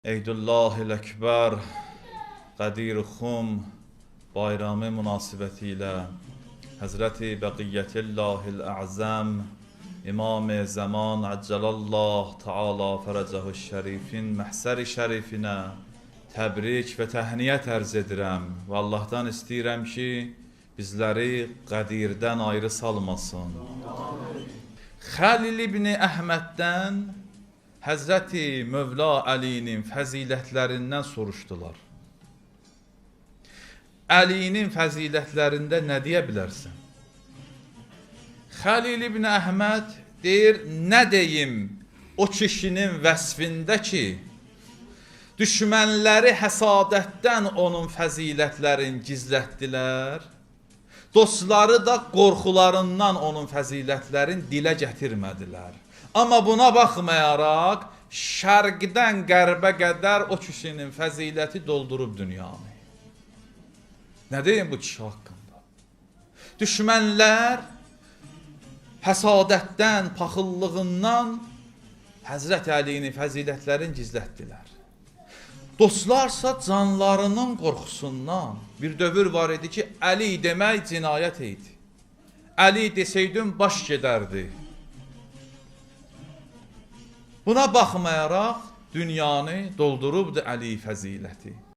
Eydullahil Əkbər, Qədir Xum bayramı münasibətilə Həzrəti Bəqiyyətillahil Əzəm İmam Zaman Əcəlallah Taala fərəcəhu şərifin məhsəri şərifinə təbrik və təhniyyət ərz edirəm və Allahdan istəyirəm ki, bizləri Qədirdən ayrı salmasın. Xəlil ibn Əhməddən Həzrəti Mövla Əlinin fəzilətlərindən soruşdular. Əlinin fəzilətlərində nə deyə bilərsən? Xəlil ibn Əhməd deyir, nə deyim o kişinin vəsfində ki, düşmənləri həsadətdən onun fəzilətlərini gizlətdilər, dostları da qorxularından onun fəzilətlərini dilə gətirmədilər. Amma buna baxmayaraq, şərqdən qərbə qədər o kişinin fəziləti doldurub dünyanı. Nə deyim bu kişi haqqında? Düşmənlər həsadətdən, paxıllığından Həzrət Əlinin fəzilətlərini gizlətdilər. Dostlarsa canlarının qorxusundan bir dövr var idi ki, Əli demək cinayət idi. Əli desəydin baş gedərdi. Buna baxmayaraq dünyanı doldurubdu Əli fəziləti.